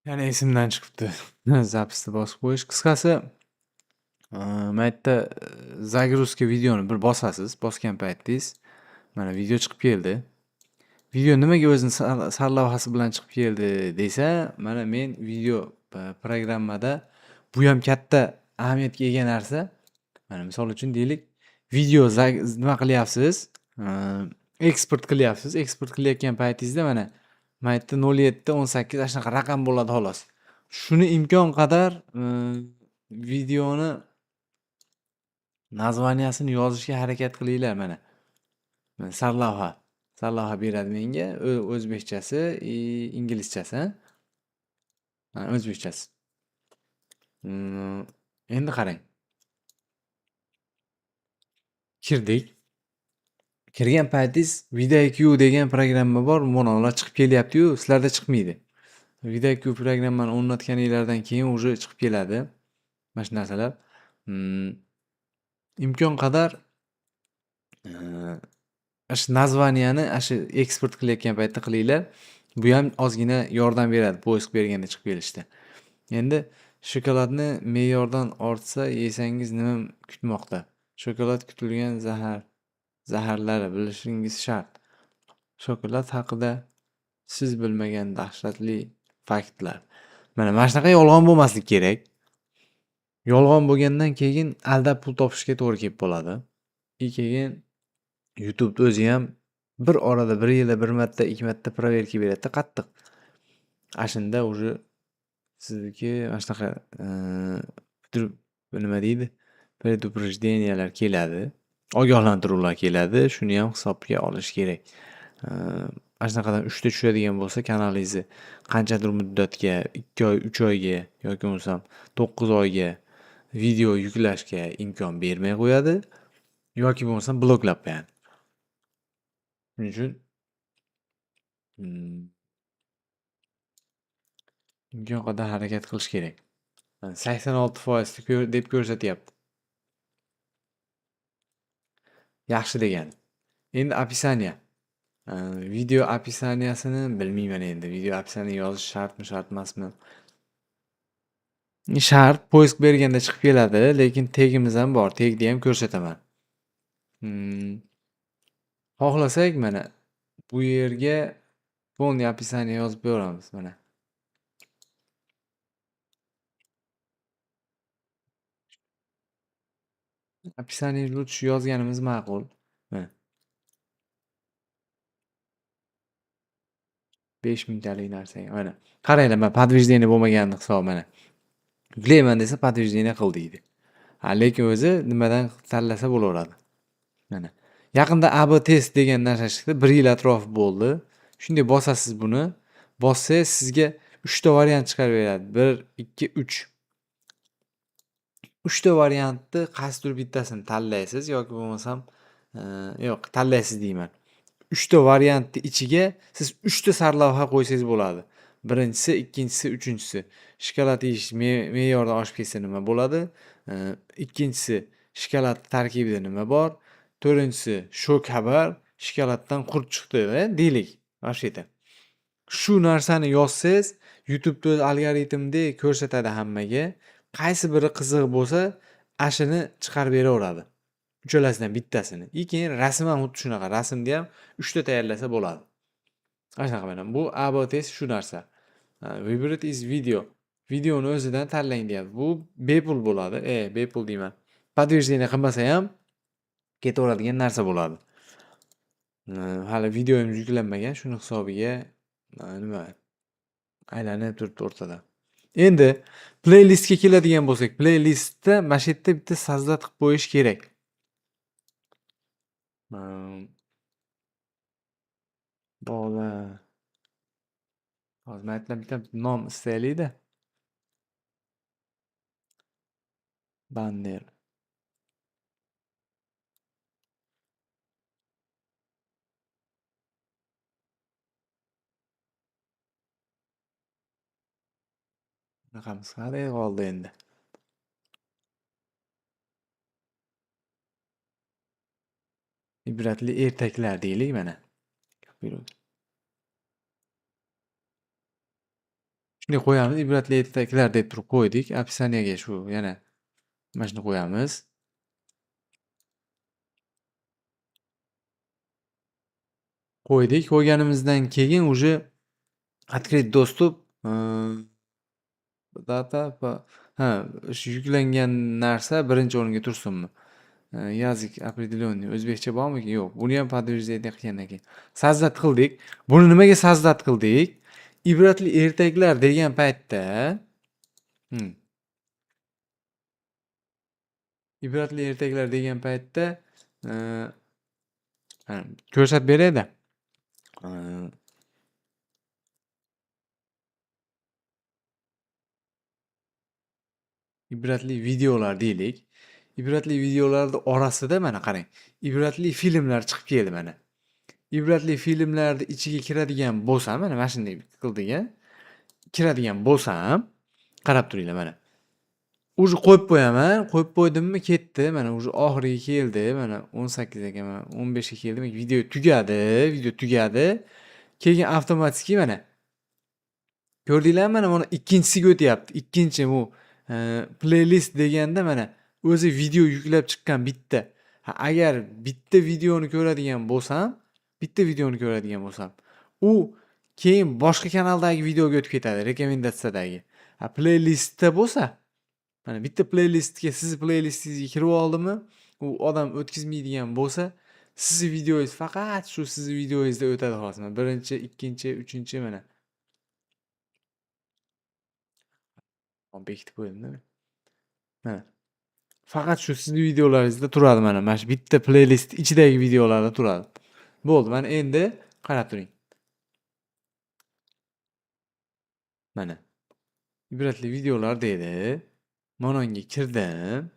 Yana esimdan chiqibdi. Запись ni bosib qo'yish. Qisqasi, mana yerda загрузка videoni bir bosasiz. Bosgan paytingiz mana video chiqib keldi. Video nimaga o'zini sarlavhasi bilan chiqib keldi desa, mana men video programmada bu ham katta ahamiyatga ega narsa. Mana misol uchun deylik, video nima qilyapsiz? Eksport qilyapsiz. Eksport qilayotgan paytingizda mana yerda 07 18 ana shunaqa raqam bo'ladi xolos. Shuni imkon qadar videoni названиясini yozishga harakat qilinglar mana. Mana sarlavha. Sarlavha beradi menga o'zbekchasi, inglizchasi. Mana o'zbekchasi. Endi qarang. Kirdik. Kirgan paytingiz VidIQ degan programma bor. Mana ular chiqib kelyapti-yu, sizlarda chiqmaydi. VidIQ programmani o'rnatganinglardan keyin уже chiqib keladi. Mana shu narsalar. Imkon qadar shu названияni shu eksport qilayotgan paytda qilinglar. Bu ham ozgina yordam beradi поиск berganda chiqib kelishda. Endi shokoladni me'yordan ortsa yesangiz nima kutmoqda? Shokolad kutilgan zaharlari bilishingiz shart. Shokolad haqida siz bilmagan dahshatli faktlar. Mana shunaqa yolg'on bo'lmaslik kerak. Yolg'on bo'lgandan keyin aldab pul topishga to'g'ri kelib qoladi. И keyin YouTube'da o'zi ham bir orada bir yilda bir marta, ikki marta proverka beradi qattiq. Ana shunda уже sizniki mana shunaqa nima deydi? Предупреждениyalar keladi. Ogohlantiruvlar keladi. Shuni ham hisobga olish kerak. Mana shunaqadan 3 ta tushadigan bo'lsa, kanalingizni qanchadir muddatga, 2 oy, 3 oyga yoki bo'lmasam 9 oyga video yuklashga imkon bermay qo'yadi yoki bo'lmasam bloklab qo'yadi. Shuning uchun imkon qadar harakat qilish kerak. 86% deb ko'rsatyapti. Yaxshi degani. Endi описание. Video описаниясini bilmayman endi. Video описание yozish shartmi, shart emasmi? Shart, поиск berganda chiqib keladi, lekin tegimiz ham bor. Tegni ham ko'rsataman. Xohlasak mana bu yerga полный описание yozib beramiz mana. Описание лучше yozganimiz ma'qul. Mana. 5000 talik narsaga mana. Qaranglar, mana подтверждение bo'lmaganini hisobi mana. Yuklayman desa подтверждение qil deydi. Ha, lekin o'zi nimadan tanlasa bo'laveradi. Mana. Yaqinda AB test degan narsa chiqdi. 1 yil atrofi bo'ldi. Shunday bosasiz buni. Bossangiz sizga 3 ta variant chiqarib beradi. 1, 2, 3. 3 ta variantni qaysidir bittasini tanlaysiz yoki bo'lmasam, yo'q, tanlaysiz deyman. 3 ta variantni ichiga siz 3 ta sarlavha qo'ysangiz bo'ladi. Birinchisi, ikkinchisi, uchinchisi. Shokolad yeyish me'yordan oshib ketsa nima bo'ladi? Ikkinchisi, shokolad tarkibida nima bor? To'rtinchisi, shok xabar, shokoladdan qurt chiqdi, deylik. Mana shu yerda. Shu narsani yozsangiz, YouTube'da o'zi algoritmdek ko'rsatadi hammaga. Qaysi biri qiziq bo'lsa, ashini chiqarib beraveradi. Uchalasidan bittasini. И keyin rasm ham xuddi shunaqa. Rasmni ham 3 ta tayyorlasa bo'ladi. Mana shunaqa mana bu AB test shu narsa. Выбрать из video. Videoni o'zidan tanlang deyapti. Bu bepul bo'ladi. Bepul deyman. Подтверждение qilmasa ham ketaveradigan narsa bo'ladi. Hali videomiz yuklanmagan, shuni hisobiga nima aylanib turibdi o'rtada. Endi playlistga keladigan bo'lsak, playlistda mana shu yerda bitta создать qilib qo'yish kerak. Bola. Hozir mana yerdan bitta nom istaylik-da. Banner. Bunaqamiz qanday qoldi endi? Ibratli ertaklar deylik mana. Shunday qo'yamiz, ibratli ertaklar deb turib qo'ydik. Описание ga shu yana mana shuni qo'yamiz. Qo'ydik. Qo'yganimizdan keyin уже открыть доступ дата ha, shu yuklangan narsa birinchi o'ringa tursinmi? Язык определенный o'zbekcha bormikin? Yo'q. Buni ham подтверждение qilgandan keyin. Создать qildik. Buni nimaga создать qildik? Ibratli ertaklar degan paytda Ibratli ertaklar degan paytda ko'rsatib berayda. Ibratli videolar deylik. Ibratli videolarni orasida mana qarang, ibratli filmlar chiqib keldi mana. Ibratli filmlarni ichiga kiradigan bo'lsam, mana shunday qildik a. Kiradigan bo'lsam, qarab turinglar mana. Уже qo'yib qo'yaman, qo'yib qo'ydimmi ketdi. Mana уже oxiriga keldi. Mana 18 ekan, mana 15 ga keldi. Video tugadi, video tugadi. Keyin avtomatik mana. Ko'rdinglarmi? Mana buni ikkinchisiga o'tyapti. Ikkinchi bu playlist deganda mana o'zi video yuklab chiqqan bitta. Ha, agar bitta videoni ko'radigan bo'lsam, bitta videoni ko'radigan bo'lsam, u keyin boshqa kanaldagi videoga o'tib ketadi, rekomendatsiyadagi. Ha, playlistda bo'lsa, mana bitta playlistga, sizni playlistingizga kirib oldimi, u odam o'tkazmaydigan bo'lsa, sizni videongiz faqat shu sizni videongizda o'tadi xolos. Mana birinchi, ikkinchi, uchinchi mana. Bekitib qo'ydim-da. Mana. Faqat shu sizni videolaringizda turadi mana. Mana shu bitta playlist ichidagi videolarda turadi. Bo'ldi, mana endi qarab turing. Mana. Ibratli videolar dedi. Mana unga kirdim.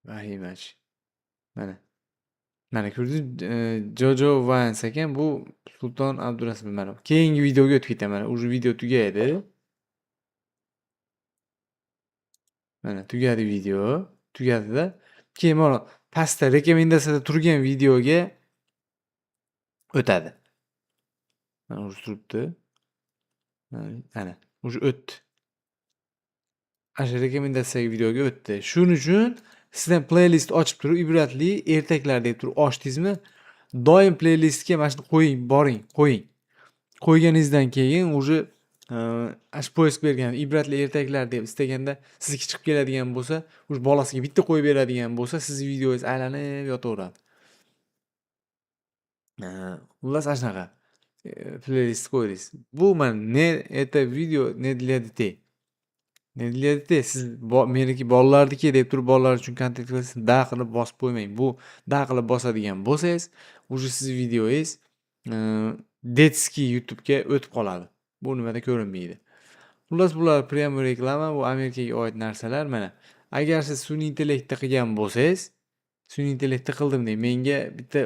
Vahimach. Mana. Mana ko'rdingiz, Jojo Vines ekan, bu Sulton Abdurasul mana. Keyingi videoga o'tib ketaman. Mana уже video tugaydi. Mana tugadi video. Tugadida. Keyin mana pastda rekomendatsiyada turgan videoga o'tadi. Mana уже turibdi. Ana, уже o'tdi. Ana shu rekomendatsiyadagi videoga o'tdi. Shuning uchun sizdan playlist ochib turib, ibratli ertaklar deb turib ochdingizmi, doim playlistga mana shuni qo'ying, boring, qo'ying. Qo'yganingizdan keyin уже ana shu поиск bergan ibratli ertaklar deb istaganda sizniki chiqib keladigan bo'lsa, уже bolasiga bitta qo'yib beradigan bo'lsa, sizni videongiz aylanib yotaveradi. Xullas ana shunaqa. Playlist qo'ydingiz. Bu mana не это видео не для детей. Не для детей. Siz meniki bolalarniki deb turib bolalar uchun kontent qilasiz, да qilib bosib qo'ymang. Bu да qilib bosadigan bo'lsangiz, уже sizni videongiz детский YouTube'ga o'tib qoladi. Bu nimada ko'rinmaydi. Xullas bular прямой reklama, bu Amerikaga oid narsalar mana. Agar siz sun'iy intellektda qilgan bo'lsangiz, sun'iy intellektda qildim deng, menga bitta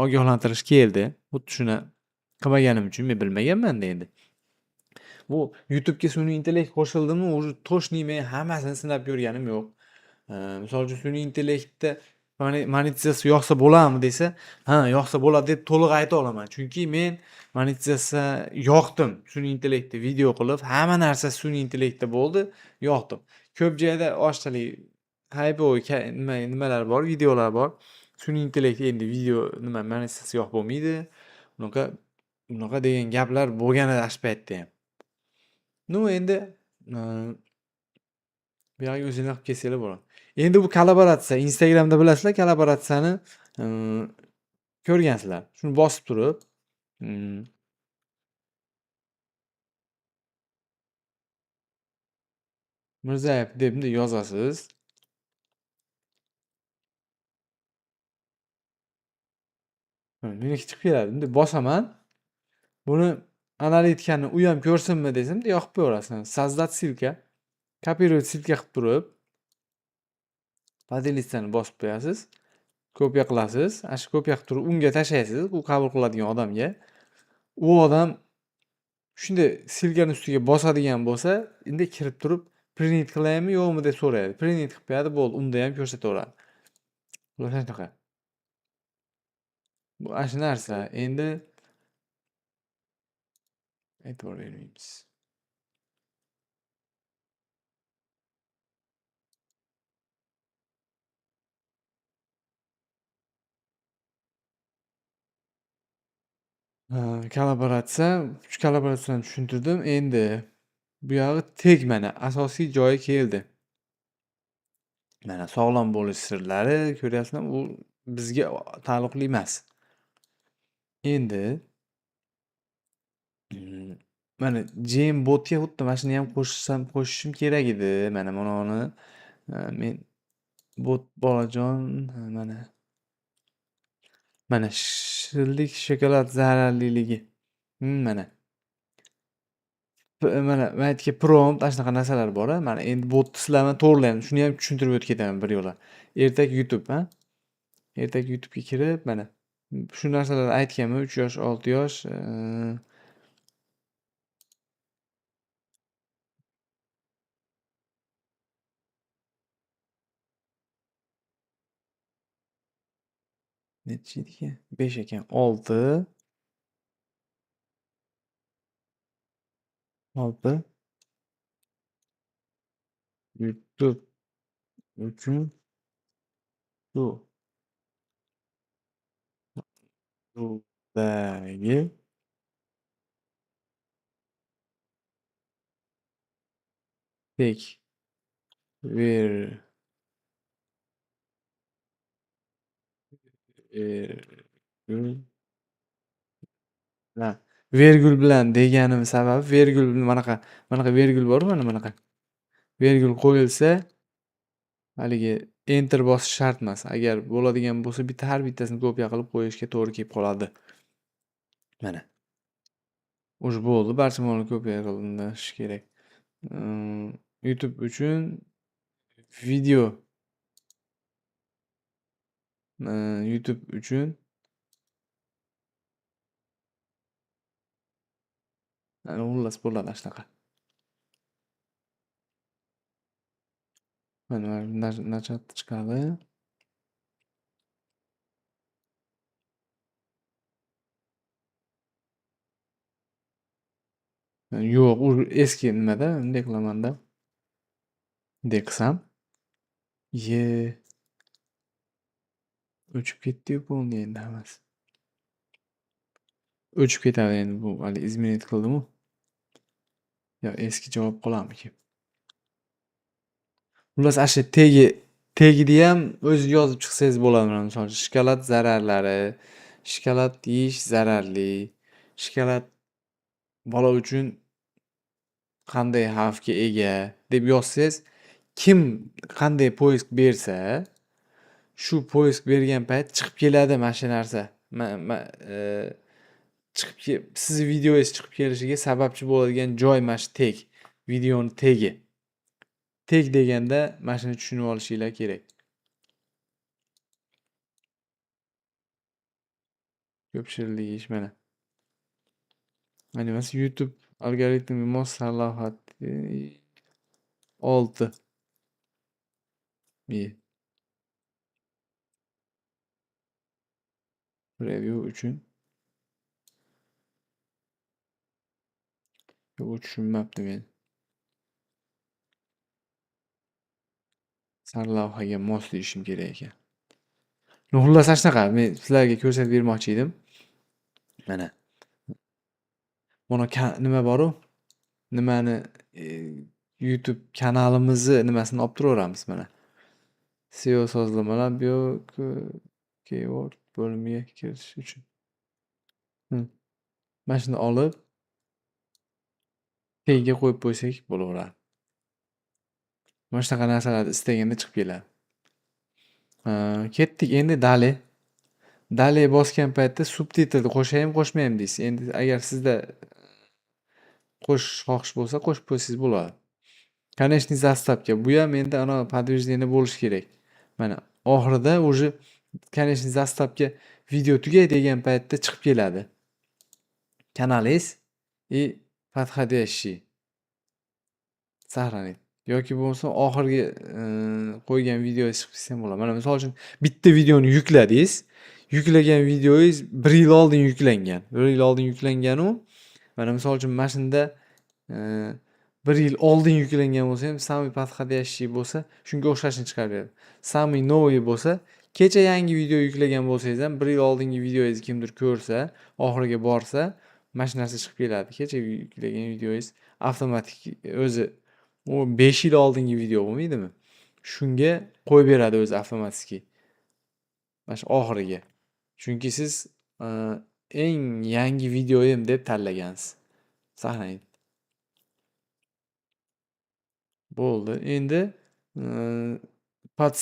ogohlantirish keldi. Xuddi shuni qilmaganim uchun men bilmaganman-da endi. Bu YouTube'ga sun'iy intellekt qo'shildimi, уже точный men hammasini sinab ko'rganim yo'q. Misol uchun sun'iy intellektda monetizatsiya yoqsa bo'ladimi desa, ha, yoqsa bo'ladi deb to'liq ayta olaman. Chunki men monetizatsiya yoqdim. Sun'iy intellektda video qilib, hamma narsa sun'iy intellektda bo'ldi, yoqdim. Ko'p joyda oshchalik хайповый nima nimalar bor, videolar bor. Sun'iy intellekt endi video nima monetizatsiya yoqib bo'lmaydi. Unaqa bunaqa degan gaplar bo'lgan edi shu paytda ham. Ну endi buyog'iga o'zinglar qilib kelsanglar bo'ladi. Endi bu kollaboratsiya. Instagramda bilasizlar kollaboratsiyani ko'rgansizlar. Shuni bosib turib, Mirzayev deb bunday yozasiz. Mana meniki chiqib keladi. Bunday bosaman. Buni analitikani u ham ko'rsinmi desam, bunday yoqib qo'yaverasiz. Создать ссылка, копировать ссылка qilib turib, поделиться ni bosib qo'yasiz. Kopiya qilasiz. Ana shu kopiya qilib turib unga tashlaysiz, u qabul qiladigan odamga. U odam shunday ссылка ni ustiga bosadigan bo'lsa, endi kirib turib принять qilaymi, yo'qmi deb so'raydi. Принять qilib qo'yadi, bo'ldi. Unda ham ko'rsataveradi. Xullas shunaqa. Bu ana shu narsa. Endi E'tibor bermaymiz. Ha, kollaboratsiya, shu kollaboratsiyani tushuntirdim. Endi bu yog'i teg mana asosiy joyi keldi. Mana sog'lom bo'lish sirlari ko'ryapsizlar, u bizga taalluqli emas. Endi mana Gmbotga xuddi mana shuni ham qo'shsam qo'shishim kerak edi. Mana buni men bot bolajon mana mana shirinlik shokolad zararliligi. Mana. Mana aytgan prompt ana shunaqa narsalar bor a. Mana endi botni sizlar bilan to'g'rilaymiz. Shuni ham tushuntirib o'tib ketaman bir yo'la. Ertak YouTube a. Ertak YouTube'ga kirib mana shu narsalarni aytganman 3 yosh, 6 yosh. Nechi ekan? 5 ekan. 6 6 YouTube uchun shu mavzudagi tek ver vergul bilan vergul bilan deganim sababi vergul manaqa manaqa vergul bor mana bunaqa. Vergul qo'yilsa haligi enter bosish shart emas. Agar bo'ladigan bo'lsa bitta har bittasini kopiya qilib qo'yishga to'g'ri kelib qoladi. Mana. Уже bo'ldi. Barcha molni kopiya qilinishi kerak. YouTube uchun video YouTube uchun ana xullas bo'ladi ana shunaqa. Mana nachat chiqadi. Yo'q, u eski nimada, bunday qilamanda. Bunday qilsam, ye o'chib ketdi-yu polni endi hammasi. O'chib ketadi endi bu hali изменить qildim-u. Yo eski javob qolarmikin? Xullas ana shu tegi tegida ham o'zi yozib chiqsangiz bo'ladi. Mana misol uchun shokolad zararlari, shokolad yeyish zararli, shokolad bola uchun qanday xavfga ega deb yozsangiz, kim qanday поиск bersa, shu поиск bergan payt chiqib keladi mana shu narsa. Chiqib sizni videongiz chiqib kelishiga sababchi bo'ladigan joy mana shu teg, videoni tegi. Teg deganda mana shuni tushunib olishinglar kerak. Ko'p shirinlik yeyish mana. Mana YouTube algoritmiga mos sarlavha 6. Preview uchun. Yo'q, u tushunmabdi meni. Sarlavhaga mos deyishim kerak ekan. Xullas ana shunaqa men sizlarga ko'rsatib bermoqchi edim. Mana. Mana nima bor-u? Nimani YouTube kanalimizni nimasini olib turaveramiz mana. SEO sozlamalar bio keyword bo'limiga kirish uchun. Mana shuni olib tagiga qo'yib qo'ysak bo'laveradi. Mana shunaqa narsalarni istaganda chiqib keladi. Ketdik endi dali. Dali bosgan paytda subtitrni qo'shaymi, qo'shmaymi deysiz. Endi agar sizda qo'shish xohish bo'lsa, qo'shib qo'ysangiz bo'ladi. Конечный заставка. Bu ham endi ana подтверждение bo'lishi kerak. Mana oxirida уже конечный заставка video tugay degan paytda chiqib keladi. Kanalingiz и подходящий. Сохранить. Yoki bo'lmasa oxirgi qo'ygan videongiz chiqib ketsa ham bo'ladi. Mana misol uchun bitta videoni yukladingiz. Yuklagan videongiz 1 yil oldin yuklangan. 1 yil oldin yuklangan u Mana, misol uchun, mana shunda 1 yil oldin yuklangan bo'lsa ham, самый подходящий bo'lsa, shunga o'xshashini chiqarib beradi. Самый новый bo'lsa, kecha yangi video yuklagan bo'lsangiz ham, 1 yil oldingi videongizni kimdir ko'rsa, oxiriga borsa, mana shu narsa chiqib keladi. Kecha yuklagan videongiz avtomatik o'zi u 5 yil oldingi video bo'lmaydimi? Shunga qo'yib beradi o'zi avtomatik. Mana shu oxiriga. Chunki siz eng yangi videoyim deb tanlagansiz. Сохранить. Bo'ldi. Endi nima? Под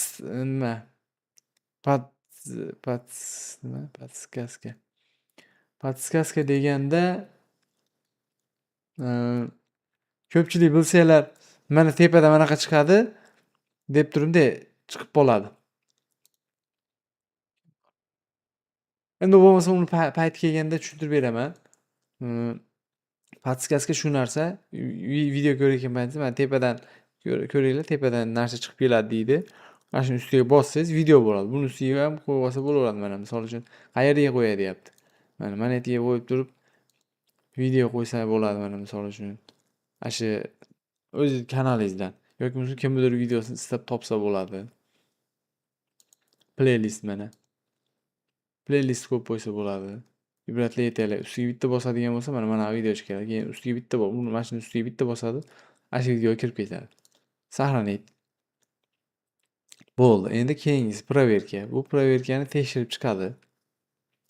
nima? Подсказка. Подсказка deganda, ko'pchilik bilsanglar, mana tepada manaqa chiqadi deb turibdi, chiqib qoladi. Endi bo'lmasa uni payti kelganda tushuntirib beraman. Подсказка shu narsa, video ko'rayotgan paytingizda mana tepadan ko'ringlar, tepadan narsa chiqib keladi deydi. Mana shuni ustiga bossangiz, video bo'ladi. Buni ustiga ham qo'yib olsa bo'laveradi mana, misol uchun, qayerga qo'yay deyapti. Mana yerga qo'yib turib video qo'ysa bo'ladi mana, misol uchun. Ana shu o'z kanalingizdan yoki bo'lmasa kimnidir videosini istab topsa bo'ladi. Playlist mana. Playlist qo'yib qo'ysa bo'ladi. Ibratli yetaklar ustiga bitta bosadigan bo'lsa, mana bu video chiqadi. Keyin ustiga bitta, mana shuni ustiga bitta bosadi, ana shu videoga kirib ketadi. Сохранить. Bo'ldi. Endi keyingisi проверка. Bu проверка ni tekshirib chiqadi.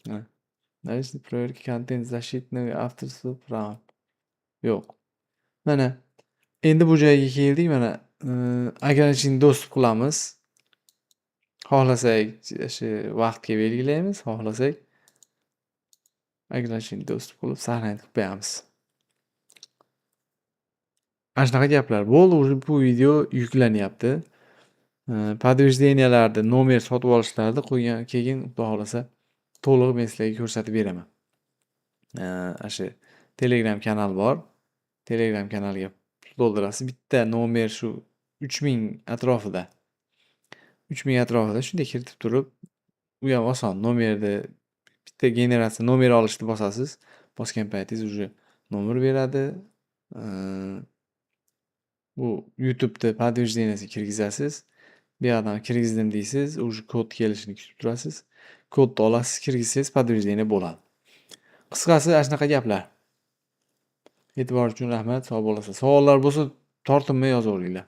Mana. Наличие проверки контент защитного авторского права. Yo'q. Mana, endi bu joyga keldik. Mana, ограниченный доступ qilamiz. Xohlasak, shu vaqtga belgilaymiz, xohlasak, ограниченный доступ qilib, сохранить qilib qo'yamiz. Mana shunaqa gaplar. Bo'ldi, уже bu video yuklanyapti. Подтверждения larni, nomer sotib olishlarni qo'ygan, keyin, Xudo xohlasa, to'liq men sizlarga ko'rsatib beraman. Ana shu Telegram kanal bor. Telegram kanaliga pul to'ldirasiz. Bitta nomer shu 3000 atrofida. 3000 atrofida shunday kiritib turib, u ham oson. Nomerni bitta generatsiya nomer olishni bosasiz. Bosgan paytingiz уже nomer beradi. Bu YouTube'da подтверждение siga kirgizasiz. Bu yoqdan kirgizdim deysiz, уже kod kelishini kutib turasiz. Kodni olasiz, kirgizsangiz, подтверждение bo'ladi. Qisqasi, ana shunaqa gaplar. E'tibor uchun rahmat, sog' bo'lasizlar. Savollar bo'lsa, tortinmay yozaveringlar.